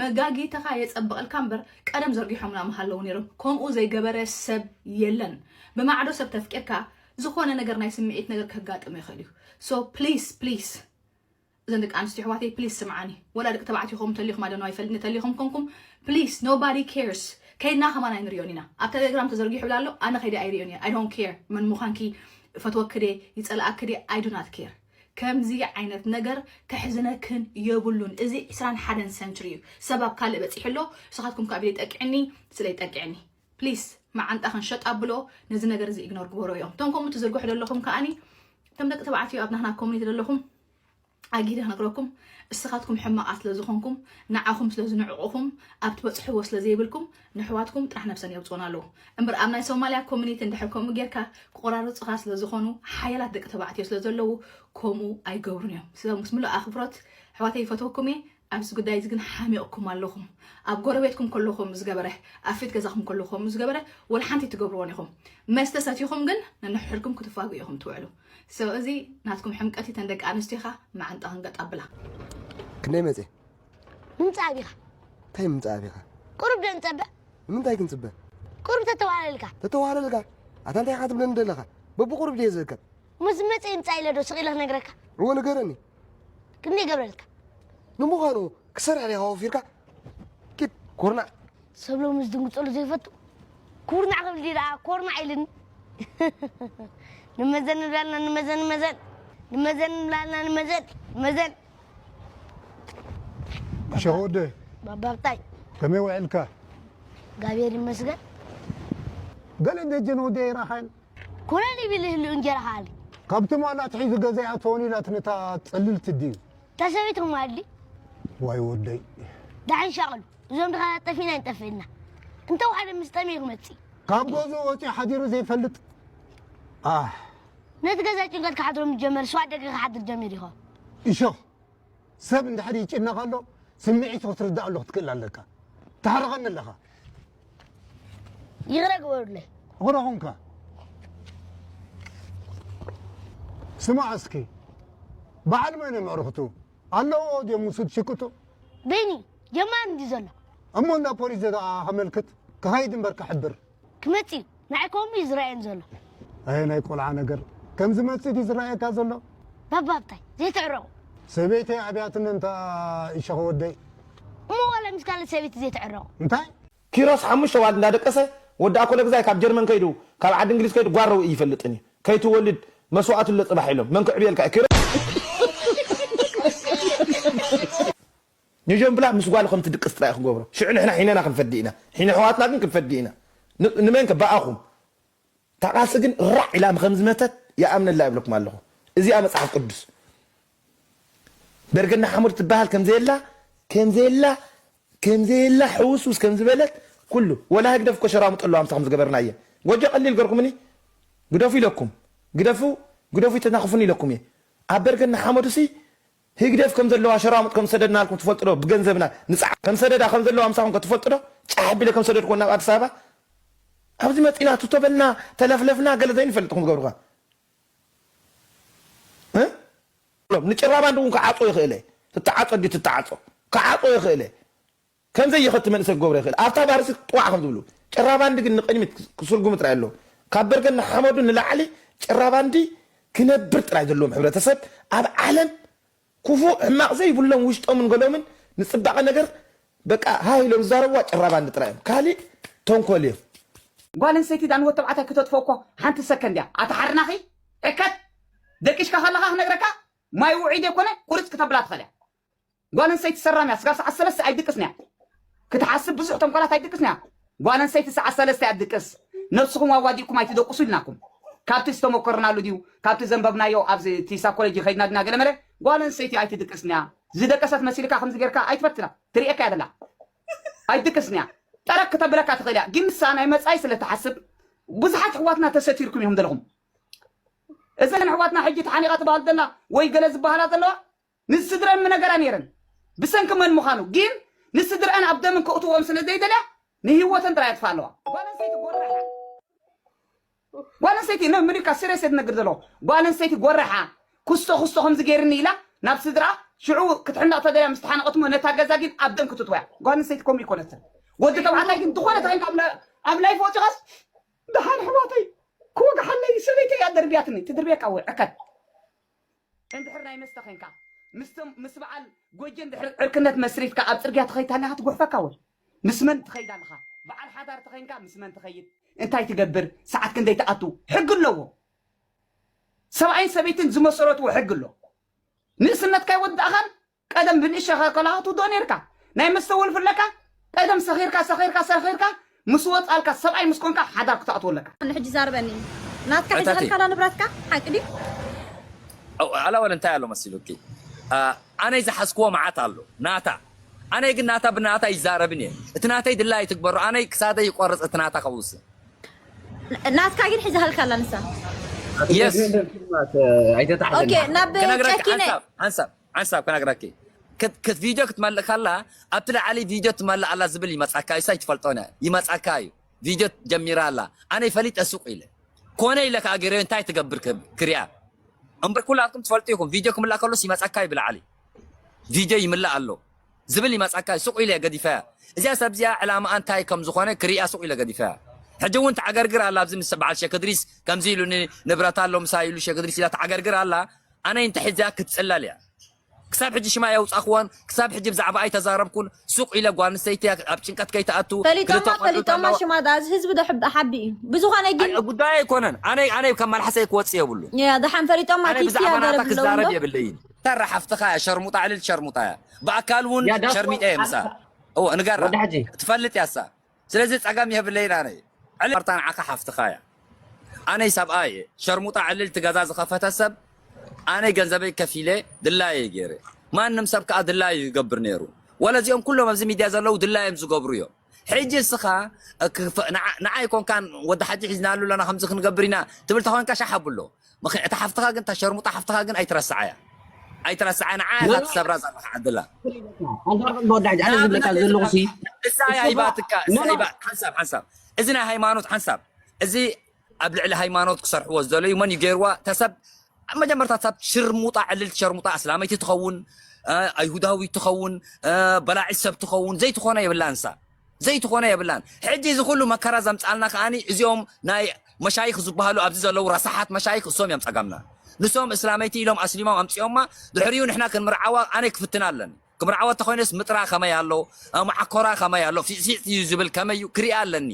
መጋጊትኻ የፀብቐልካ እምበር ቀደም ዘርጊሖምና ምሃለዉ ነይሮም ከምኡ ዘይገበረ ሰብ የለን ብማዕዶ ሰብ ተፍቂርካ ዝኾነ ነገር ናይ ስምዒት ነገር ከጋጥም ይኽእል እዩ so please please እዘን ደቂ ኣንስትዮ ኣሕዋተይ ፕሊስ ስምዓኒ ወላ ደቂ ተባዕትዮ ኹም ተሊኹም ኣደነዋ ይፈልጥኒ ተሊኹም ኮንኩም ፕሊስ nobody cares ከይድና ከማን ኣይንሪኦን ኢና ኣብ ቴሌግራም ተዘርጊሑ ብላ ኣሎ ኣነ ከይደ ኣይሪኦን እየ I don't care መን ምዃንኪ ፈትወክደ ይፀልኣክደ I do not care ከምዚ ዓይነት ነገር ከሕዝነክን የብሉን። እዚ ዕስራን ሓደን ሰንችሪ እዩ። ሰብ ኣብ ካልእ በፂሑ ኣሎ፣ ንስኻትኩም ካብ ኢለይ ጠቅዕኒ፣ ስለይ ጠቅዕኒ። ፕሊስ፣ መዓንጣኽን ሸጥ ኣብሎ፣ ነዚ ነገር እዚ ኢግኖር ግበሮ እዮም። እቶም ከምኡ ትዝርግሑ ዘለኹም ከኣኒ፣ እቶም ደቂ ተባዕትዮ ኣብ ናህና ኮሚኒቲ ዘለኹም፣ ኣጊደ ክነግረኩም፣ እስኻትኩም ሕማቓት ስለ ዝኾንኩም፣ ንዓኹም ስለ ዝንዕቑኹም፣ ኣብ ትበጽሕዎ ስለ ዘይብልኩም፣ ንሕዋትኩም ጥራሕ ነብሰን የውጽኡን ኣለዉ። እምበር ኣብ ናይ ሶማልያ ኮሚኒቲ እንድሕር ከምኡ ጌርካ፣ ክቆራርጹኻ ስለ ዝኾኑ፣ ሓያላት ደቂ ተባዕትዮ ስለ ዘለዉ፣ ከምኡ ኣይገብሩን እዮም። ስለ ምስ ምሉእ ኣኽብሮት፣ ኣሕዋተይ ይፈትወኩም እየ። ኣብዚ ጉዳይ እዚ ግን ሓሚቕኩም ኣለኹም። ኣብ ጎረቤትኩም ከለኹም ዝገበረ፣ ኣብ ፊት ገዛኹም ከለኹም ዝገበረ፣ ወላ ሓንቲ ትገብርዎን ኢኹም። መስተ ሰቲኹም ግን ነንሕድኩም ክትፋጉ ኢኹም ትውዕሉ። So እዚ ናትኩም ሕምቀት እዩ፣ ተን ደቂ ኣንስትዮኻ መዓንጣኽን ገጥ ኣብላ። ክንደይ መጽእ? ምምጻእ ኣቢኻ። እንታይ ምምጻእ ኣቢኻ? ቁሩብ ዶ ንጸበ? ንምንታይ ክንጽበ? ቁሩብ ተተዋህለልካ። ተተዋህለልካ? ኣታ እንታይ ኢኻ ትብለኒ ዘለኻ? በብቁሩብ ድየ ዝእከብ? ምስ መጸ ይምጻእ ኢለ ዶ ስቕ ኢለ ክነግረካ? እወ ንገረኒ። ክንደይ ይገብረልካ? ንምዃኑ ክሰርሕ ዲኻ ወፊርካ? ኪድ ኮርናዕ። ሰብ ሎሚ ዝድንግጸሉ ዘይፈቱ ኩርናዕ ክብል ድዩ ደኣ ኮርናዕ ኢልኒ። ንመዘን ንብላልና ንመዘን ንመዘን። ንመዘን ንብላልና ንመዘን። ንመዘን። ሸወደ ባባብታይ። ከመይ ውዕልካ? ጋብሔር ይመስገን። ገለ ደጀን ወደ ይራኻን። ኮነ ይብል ይህሉ እንጀራ ሃሊ። ካብቲ ማላ ትሒዙ ገዛ ይኣትወን ኢላትኒ እታ ጽልልቲ ድዩ? ተሰበይቶም ኣሊ። ዋይ ወደይ። ዳሕን ሻቕሉ። እዞም ድኻ ጠፊና ይንጠፍእና። እንተ ወሓደ ምስ ጠመየ ክመጽእ። ካብ ገዝኡ ወጺኡ ሓዲሩ ዘይፈልጥ። ኣህ። ነቲ ገዛ ጭንቀት ክሓድሮ ምስ ጀመረ፣ ስዋ ደገ ክሓድር ጀሚሩ ይኸውን። እሾኽ። ሰብ እንድሕር ይጭነቕ ኣሎ፣ ስምዒቱ ክትርዳእ ኣሎ ክትክእል ኣለካ። ተሕርቐኒ ኣለኻ። ይቕረ ግበሩለይ። ይቕረ ኹንካ። ስማዕ እስኪ፣ በዓል መን እዮም ኣዕሩኽቱ? ኣለዎ ድዮም ውሱድ ሽቅጡ? በይኒ፣ ጀማሪ እንዲ ዘሎ። እሞ እንዳ ፖሊስ ደኣ ከመልክት፣ ክኸይድ እምበር ክሕብር። ክመጽእ እዩ። ንዓይ ከምኡ እዩ ዝረኣየኒ ዘሎ። ኣየ ናይ ቆልዓ ነገር። ከም ዝመጽእ ድዩ ዝረኣየካ ዘሎ? ባባ ኣብታይ፣ ዘይትዕረቑ። ሰበይተይ ኣብያትኒ እንታ ይሸኸ ወደይ። እሞ ዋላ ምስ ካልእ ሰበይቲ ዘይትዕረቑ። እንታይ? ኪሮስ ሓሙሽተ ዋል እንዳደቀሰ፣ ወዲ ኣኮለ ግዛይ ካብ ጀርመን ከይዱ፣ ካብ ዓዲ እንግሊዝ ከይዱ ጓረው ይፈልጥን እዩ። ከይትወልድ መስዋዕቱ ኣሎ ጽባሕ ኢሎም። መን ክዕብየልካ እዩ? ኪሮስ ንጆን ብላ ምስ ጓሉ ከም ትድቅስ ጥራይ ክገብሮ። ሽዑ ንሕና ሒነና ክንፈዲ ኢና። ሒነ ኣሕዋትና ግን ክንፈዲ ኢና። ን-፣ ንመን ከ? ብኣኹም። እታ ቃልሲ ግን ራዕ ኢላ ከም ዝመተት ይኣምነላ ይብለኩም ኣለኹ። እዚኣ መጽሓፍ ቅዱስ። በርገና ሓሙድ ትበሃል ከም ዘየላ፣ ከም ዘየላ፣ ከም ዘየላ ሕውስውስ ከም ዝበለት ኩሉ። ወላ ህግደፍ እኮ ሸራሙጥ ኣለዋ ምሳኹም ዝገበርናየ። ጎጆ ቀሊል ገርኩምኒ። ግደፉ ኢለኩም። ግደፉ፣ ግደፉ ይተናኽፉኒ ኢለኩም እየ። ኣብ በርገና ሓመዱሲ ህግደፍ ከም ዘለዋ ሸራሙጥ ከም ዝሰደድናልኩም ትፈልጡ ዶ? ብገንዘብና ንጽዓ ከም ሰደዳ ከም ዘለዋ ምሳኹም ከ ትፈልጡ ዶ? ጫሕ ኣቢለ ከም ሰደድኩዎ ናብ ኣዲስ ኣበባ። ኣብዚ መጺና ቱቶ በልና፣ ተለፍለፍና፣ ገለ ዘይንፈልጥ ኢኹም ትገብሩኻ። እ? ንጭራ ባንድ እውን ክዓጾ ይኽእል እየ። ትተዓጾ ድዩ ትተዓጾ? ክዓጾ ይኽእል እየ። ከምዘይ ይኸቲ መንእሰይ ክገብሮ ይኽእል። ኣብታ ባርሲ ጥዋዕ ከም ዝብሉ። ጭራ ባንዲ ግን ንቕድሚት ክስርጉም ጥራይ ኣለዎ። ካብ በርገን ንሓመዱ ንላዕሊ ጭራ ባንዲ ክነብር ጥራይ ዘለዎም ሕብረተሰብ ኣብ ዓለም ክፉእ ሕማቕ ዘይብሎም ውሽጦምን ገሎምን ንጽባቐ ነገር በቃ ሃህ ኢሎም ዝዛረብዋ ጭራ ባንዲ ጥራይ እዮም። ካሊእ ተንኮል እዮም። ጓል ኣንስተይቲ ዳን ወዲ ተባዕታይ ክተጥፎ እኮ ሓንቲ ሰከንድ እያ። ኣታ ሓርናኺ ዕከት ደቂሽካ ከለኻ ክነግረካ ማይ ውዒድ ኣይኮነ ቁርጽ ክተብላ ትኽእል እያ። ጓል ኣንስተይቲ ሰራም እያ። ስጋብ ሰዓት ሰለስተ ኣይድቅስን እያ። ክትሓስብ ብዙሕ ተንኮላት ኣይድቅስን እያ። ጓል ኣንስተይቲ ሰዓት ሰለስተ እያ ትድቅስ። ነብስኹም ኣዋዲእኩም ኣይትደቅሱ ኢልናኩም። ካብቲ ዝተመኮርናሉ ድዩ? ካብቲ ዘንበብናዮ ኣብዚ እቲ ሳይኮሎጂ ከይድና ድና ገለመለ? ጓል ኣንስተይቲ ኣይትድቅስን እያ። ዝደቀሰት መሲልካ ከምዚ ጌርካ ኣይትፈትና። ትርእየካ እያ ዘላ። ኣይትድቅስን እያ። ጠረቅ ክተብለካ ትኽእል እያ። ግን ንሳ ናይ መጻኢ ስለ ትሓስብ ብዙሓት ኣሕዋትና ተሰቲርኩም ኢኹም ዘለኹም። እዘን ኣሕዋትና ሕጂ ተሓኒቓ ትበሃል ዘላ ወይ ገለ ዝበሃላ ዘለዋ ንስድረን ምነገራ ነይረን። ብሰንኪ መን ምዃኑ ግን ንስድረአን ኣብ ደምን ከእትዎም ስለ ዘይደልያ ንህይወተን ጥራይ የጥፍኣ ኣለዋ። ጓል ኣንስተይቲ ጎራሓ። ጓል ኣንስተይቲ ነ ምኒካ ሲሪየስ እየ ትነግር ዘለኹ። ጓል ኣንስተይቲ ጎራሓ። ክስቶ ክስቶ ከምዚ ገይርኒ ኢላ ናብ ስድራ ሽዑ ክትሕነቕ ተደልያ ምስ ተሓነቐትሞ ነታ ገዛ ግን ኣብ ደም ክትእትወያ። ጓል ኣንስተይቲ ከምኡ ይኮነትን። ወዲ ተባዕታይ ግን ዝኾነ ተኸይንካ ኣብ ላ-፣ ኣብ ላይፍ ወፂኻስ ደሓን ኣሕዋተይ ክወግሓለይ ሰበይተይ እያ ደርብያትኒ። ትድርብየካ ወይ ዕከት። እንድሕር ናይ መስተ ኸይንካ፣ ምስቶም፣ ምስ በዓል ጎጀ እንድሕር ዕርክነት መስሪትካ ኣብ ጽርግያ ትኸይድ ኣለኻ ትጉሕፈካ ወይ? ምስ መን ትኸይድ ኣለኻ? በዓል ሓዳር ተኸይንካ ምስ መን ትኸይድ? እንታይ ትገብር? ሰዓት ክንደይ ትኣቱ? ሕጊ ኣለዎ። ሰብኣይን ሰበይትን ዝመሰረትዎ ሕጊ ኣሎ። ንእስነትካ ኣይወዳእኻን። ቀደም ብንእሽተኻ ከለኻ ትውድኦ ነይርካ። ናይ መስተ ወልፊ ኣለካ። ቀደም ሰኺርካ፣ ሰኺርካ፣ ሰኺርካ፣ ምስ ወጻልካ፣ ሰብኣይ ምስ ኮንካ፣ ሓዳር ክትኣትዎ ኣለካ። ንሕጂ ዛርበኒ። ናትካ ሒዛ እታቲ። ከልካላ ንብረትካ? ሓቂ ድዩ? ኣው፣ ኣላ ወለ እንታይ ኣሎ መሲሉኪ? ኣ፣ ኣነ ዝሓዝክዎ መዓት ኣሎ። ናታ። ኣነ ግን ናታ ብናታ ይዛረብን እየ። እቲ ናተይ ድላይ ትግበሮ። ኣነ ክሳደይ ይቆርጽ እቲ ናታ ከውስን። ናትካ ግን ሒዛ ከልካላ ንሳ። የስ። ኣይተታሕዘና። ኦኬ፣ ናብ ክነግረኪ ቸኪነ። ሓንሳብ፣ ሓንሳብ፣ ሓንሳብ ክነግረኪ። ክት-፣ ክት-፣ ቪድዮ ክትመልእ ከላ፣ ኣብቲ ላዕሊ ቪድዮ ትመልእ ኣላ ዝብል ይመጻካ እዩ፣ ሳይ ትፈልጦ ነ-፣ ይመጻካ እዩ። ቪድዮ ጀሚራ ኣላ። ኣነ ይፈሊጥ ሱቕ ኢለ። ኮነ ኢለ ከኣ ገይረዮ እንታይ ትገብር ክብ-፣ ክሪኣ። እምበር ኩላትኩም ትፈልጡ ኢኹም። ቪድዮ ክምላእ ከሎስ ይመጻካ እዩ ብላዕሊ። ቪድዮ ይምላእ ኣሎ ዝብል ይመጻካ እዩ። ሱቕ ኢለ ገዲፈያ። እዚኣ ሰብ እዚኣ ዕላማኣ እንታይ ከም ዝኾነ ክሪኣ ሱቕ ኢለ ገዲፈያ። ሕጂ እውን ተዓገርግር ኣላ። ኣብዚ ምስ በዓል ሸክ እድሪስ ከምዚ ኢሉኒ ንብረት ኣሎ ምሳይ ኢሉ ሸክ እድሪስ ኢላ ተዓገርግር ኣላ። ኣነ እንተ ሒዝያ ክትጽለል እያ። ክሳብ ሕጂ ሽማ የውጻኽዎን፣ ክሳብ ሕጂ ብዛዕባ ኣይተዛረብኩን። ሱቕ ኢለ ጓል ኣንስተይቲ እያ ኣብ ጭንቀት ከይትኣቱ። ፈሊጦማ፣ ክልተ ቆልዑ ፈሊጦማ ኣለዋ። ሽማ ደኣ፣ እዚ ህዝቢ ዶ ሕብ-፣ ሓቢ እዩ። ብዝኾነ ግን ኣይ፣ ጉዳይ ኣይኮነን። ኣነ፣ ኣነ ከም መልሓሰይ ክወጽእ የብሉን። ያ፣ ደሓን ፈሊጦማ፣ ኣነ ኪቲ ብዛዕባ ናታ ያገረብ ክዛረብ ኣለዎም ዶ? የብለይን። ተራ ሓፍትኻ እያ፣ ሸርሙጣ ዕልል ሸርሙጣ እያ። ብኣካል እውን ያ፣ ዳስ ሸርሚጠ እየ ምሳ። ኣዎ፣ ንገራ። ወዲ ሓጂ። ትፈልጥ እያ እሳ። ስለዚ ጸገም የብለይን ኣነ። ዕልል መርታ ንዓኻ ሓፍትኻ እያ። ኣነ ሰብኣይ እየ። ሸርሙጣ ዕልል ትገዛ ዝኸፈተ ሰብ ኣነ ገንዘበይ ከፊለ ድላየ ገይረ። ማንም ሰብ ከኣ ድላዩ ይገብር ነይሩ። ወለ እዚኦም ኩሎም ኣብዚ ሚድያ ዘለዉ ድላዮም ዝገብሩ እዮም። ሕጂ እስኻ ክፈ-፣ ንዓ-፣ ንዓይ ኮንካን ወዲ ሓጂ ሒዝናሉ ኣለና ከምዚ ክንገብር ኢና ትብል ተኾንካ ሻሕ ኣብሎ። ምኽ-፣ እታ ሓፍትኻ ግን፣ እታ ሸርሙጣ ሓፍትኻ ግን ኣይትረስዓያ። ኣይትረስዓ፣ ንዓ ኢኻ ትሰብራ ዘለኻ ዓድላ። ኣንታ ወዲ ሓጂ፣ ኣነ ዝብለካ ዘለኹ ሲ እሳ እያ ሂባትካ፣ እሳ ሂባ-፣ ሓንሳብ፣ ሓንሳብ። እዚ ናይ ሃይማኖት ሓንሳብ። እዚ ኣብ ልዕሊ ሃይማኖት ክሰርሕዎ ዝደለዩ መን እዩ ገይርዋ? እታ ሰብ ኣብ መጀመርታ ሰብ ሽርሙጣ፣ ዕልልቲ ሸርሙጣ፣ ኣስላመይቲ ትኸውን፣ እ፣ ኣይሁዳዊት ትኸውን፣ እ፣ በላዒት ሰብ ትኸውን፣ ዘይትኾነ የብላን እሳ። ዘይትኾነ የብላን። ሕጂ እዚ ኩሉ መከራ ዘምጻልና ከኣኒ እዚኦም ናይ መሻይኽ ዝበሃሉ ኣብዚ ዘለዉ ረሳሓት መሻይኽ እሶም እዮም ጸገምና። ንሶም እስላመይቲ ኢሎም ኣስሊሞም ኣምጺኦማ፣ ድሕሪኡ ንሕና ክንምርዓዋ ኣነ ክፍትና ኣለኒ። ክምርዓዋ ተኾይነስ ምጥራ ከመይ ኣሎ፣ እ፣ መዓኮራ ከመይ ኣሎ፣ ፊጽፊጽ እዩ ዝብል ከመይ እዩ ክሪኣ ኣለኒ።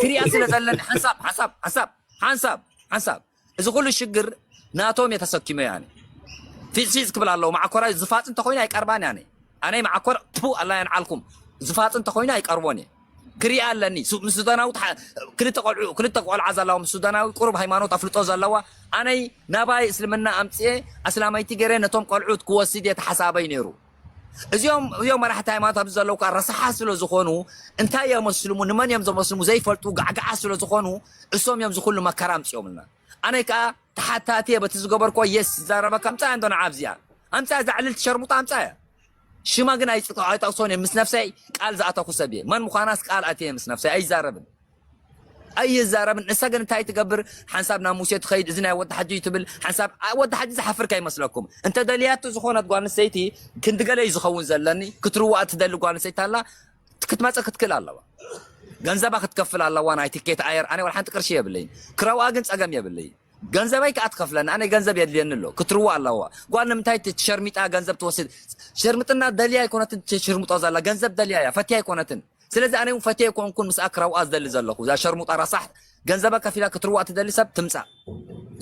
ክሪኣ ስለ ዘለኒ ሓንሳብ፣ ሓንሳብ፣ ሓንሳብ፣ ሓንሳብ፣ ሓንሳብ። እዚ ኩሉ ሽግር ናቶም እየ ተሰኪመዮ ኣነ። ፊጽፊጽ ክብል ኣለዎ። መዓኮራ ዝፋጽ እንተኾይኑ ኣይቀርባን እየ ኣነ። ኣነ መዓኮር፣ ፑ፣ ኣላ የንዓልኩም። ዝፋጽ እንተኾይኑ ኣይቀርቦን እየ። ክሪኣ ኣለኒ። ሱ-፣ ምስ ሱዳናዊ ተሓ-፣ ክልተ ቆልዑ፣ ክልተ ቆልዓ ዘለዋ ምስ ሱዳናዊ ቁሩብ ሃይማኖት ኣፍልጦ ዘለዋ። ኣነይ ናባይ እስልምና ኣምጽኤ ኣስላማይቲ ገይረ ነቶም ቆልዑት ክወስድ እየ ተሓሳበይ ነይሩ። እዚኦም፣ እዚኦም መራሕቲ ሃይማኖት ኣብዚ ዘለዉ ከኣ ረሳሓት ስለ ዝኾኑ እንታይ እዮም ኣስልሙ፣ ንመን እዮም ዘመስልሙ ዘይፈልጡ ጋዕጋዓ ስለ ዝኾኑ እሶም እዮም ዝኹሉ መከራ ኣምጽኦምልና። ኣነ ከኣ ተሓታቲ እየ በቲ ዝገበርክዎ የስ ዝዛረበካ ምጻ እንዶ ንዓ ኣብዚኣ። ኣምጻ እዛ ዕልልቲ ሸርሙጣ ኣምጻ እያ። ሽማ ግን ኣይጽ-፣ ኣይጠቕሶን እየ። ምስ ነፍሰይ ቃል ዝኣተኹ ሰብ እየ። መን ምዃናስ ቃል ኣትየ ምስ ነፍሰይ ኣይዛረብን። ኣይዛረብን። ንሳ ግን እንታይ ትገብር? ሓንሳብ ናብ ሙሴ ትኸይድ፣ እዚ ናይ ወዲ ሓጂ እዩ ትብል። ሓንሳብ፣ ኣ፣ ወዲ ሓጂ ዝሓፍር ከይመስለኩም። እንተ ደልያቶ ዝኾነት ጓል ኣንስተይቲ ክንዲ ገለ እዩ ዝኸውን ዘለኒ። ክትርዋኣ ትደሊ ጓል ኣንስተይቲ ኣላ፣ ክትመጽእ ክትክእል ኣለዋ። ገንዘባ ክትከፍል ኣለዋ፣ ናይ ትኬት ኣየር። ኣነ ወላ ሓንቲ ቅርሺ የብለይን። ክረውኣ ግን ጸገም የብለይን። ገንዘበይ ከኣ ትኸፍለኒ፣ ኣነ ገንዘብ የድልየኒ ኣሎ። ክትርዋ ኣለዋ። ጓል ንምንታይ ት-፣ ትሸርሚጣ ገንዘብ ትወስድ? ሸርምጥና ደልያ ኣይኮነትን ትሽርምጦ ዘላ፣ ገንዘብ ደልያ እያ፣ ፈትያ ኣይኮነትን። ስለዚ ኣነ እውን ፈትየ ኣይኮንኩን ምስኣ ክረውኣ ዝደሊ ዘለኹ። እዛ ሸርሙጣ ረሳሕ ገንዘባ ከፊላ ክትርዋ ትደሊ ሰብ ትምጻእ።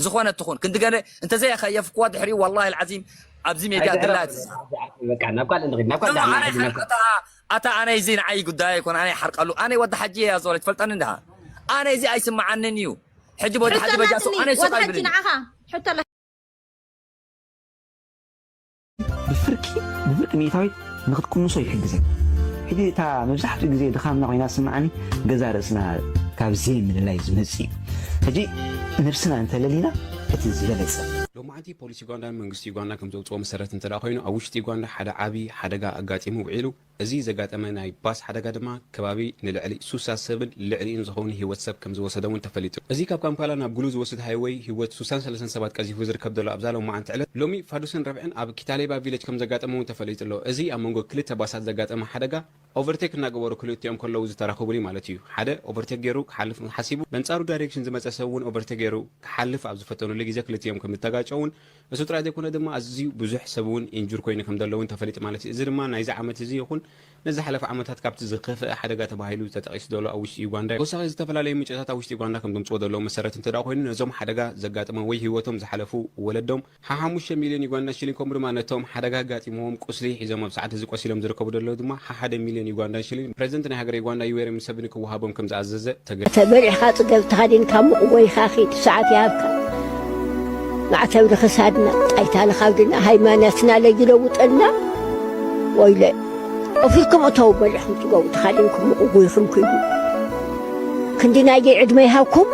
ዝኾነ ትኹን። ክንዲ ገለ እንተዘይ ኣኸየፍክዋ ድሕሪኡ ወላሂ ኣልዓዚም ኣብዚ ሜድያ ድላ ትዝ-፣ በቃ ናብ ካልእ ንኺድ፣ ናብ ካልእ ኖ፣ ዳዕና ኣነ ንኺድ፣ ናብ ሓ-፣ ኣታ፣ ኣታ ኣነ እዚ ንዓይ ጉዳይ ኣይኮነ፣ ኣነ ይሓርቀሉ። ኣነ ወዲ ሓጂ እያ ዞለ ትፈልጠኒ እንድኻ። ኣነ እዚ ኣይስምዓንን እዩ። ሕጂ ወዲ ሓጂ በጃ ሰው ሕተላትኒ፣ ኣነ ሰው ወዲ ሓጂ ኣይብልን። ንዓኻ፣ ሕተላ ብፍርቂ ብፍርቂ ሚእታዊት ንኽትቅንሶ ይሕግዘን። ሕጂ እታ መብዛሕትኡ ግዜ ድኻምና ኮይና ትስምዓኒ፣ ገዛ ርእስና ካብ ዘይምልላይ ዝመጽእ እዩ። ሕጂ ነብስና እንተለሊና እቲ ዝበለጸ። ሎማዓንቲ ፖሊስ ዩጋንዳን መንግስቲ ዩጋንዳ ከም ዘውፅኦ መሰረት እንተ ደኣ ኮይኑ፣ ኣብ ውሽጢ ዩጋንዳ ሓደ ዓብዪ ሓደጋ ኣጋጢሙ ውዒሉ። እዚ ዘጋጠመ ናይ ባስ ሓደጋ ድማ ከባቢ ንልዕሊ ሱሳ ሰብን ልዕሊኡን ዝኸውን ህይወት ሰብ ከም ዝወሰደ እውን ተፈሊጡ። እዚ ካብ ካምፓላ ናብ ጉሉ ዝወስድ ሃይወይ ህይወት ሱሳን ሰለስተን ሰባት ቀዚፉ ዝርከብ ዘሎ ኣብዛ ሎማዓንቲ ዕለት፣ ሎሚ ፋዱስን ረብዕን ኣብ ኪታሌባ ቪሌጅ ከም ዘጋጠመ እውን ተፈሊጡ ኣሎ። እዚ ኣብ መንጎ ክልተ ባሳት ዘጋጠመ ሓደጋ ኦቨርቴክ እናገበሩ ክልቲኦም ከለዉ ዝተራኸቡሉ ማለት እዩ። ሓደ ኦቨርቴክ ገይሩ ክሓልፍ ሓሲቡ፣ በንጻሩ ዳይሬክሽን ዝመጸ ሰብ እውን ኦቨርቴክ ገይሩ ክሓልፍ ኣብ ዝፈተኑሉ ግዜ ክልቲኦም ከም ዝተጋጨውን እሱ ጥራይ ዘይኮነ ድማ ኣዝዩ ብዙሕ ሰብ እውን ኢንጁር ኮይኑ ከም ዘሎ እውን ተፈሊጡ ማለት እዩ። እዚ ድማ ናይዚ ዓመት እዚ ይኹን ነዚ ሓለፈ ዓመታት ካብቲ ዝኸፍአ ሓደጋ ተባሂሉ ተጠቒሱ ዘሎ ኣብ ውሽጢ ዩጋንዳ እዩ። ተወሳኺ ዝተፈላለዩ ምንጭታት ኣብ ውሽጢ ዩጋንዳ ከም ዘምፅዎ ዘለዉ መሰረት እንተ ደኣ ኮይኑ ነዞም ሓደጋ ዘጋጥሞም ወይ ህይወቶም ዝሓለፉ ወለዶም ሓሓሙሽተ ሚልዮን ዩጋንዳ ሽሊን ከምኡ ድማ ነቶም ሓደጋ ኣጋጢምዎም ቁስሊ ሒዞም ኣብ ሰዓት እዚ ቆሲሎም ዝርከቡ ዘለዉ ድማ ሓሓደ ሚልዮን ዩጋንዳ ሽሊን ፕሬዚደንት ናይ ሃገረ ዩጋንዳ ዩዌሪ ሙሰቪኒ ክወሃቦም ከም ዝኣዘዘ ተገ ተበሊዕኻ ጽገብ ተኻዲንካ ምቕወይኻ ኺድ ሰዓት ይሃብካ። ማዕተብ ንኽሳድና ጣይታ ንኻብድና ሃይማኖትና ለይለውጠልና። ወይለ ኦፊልኩም እተው በሊዕኹም ጽገቡ ተኻዲንኩም ምቕጉይኹም ክዱ። ክንዲ ናይገይ ዕድመ ይሃብኩም።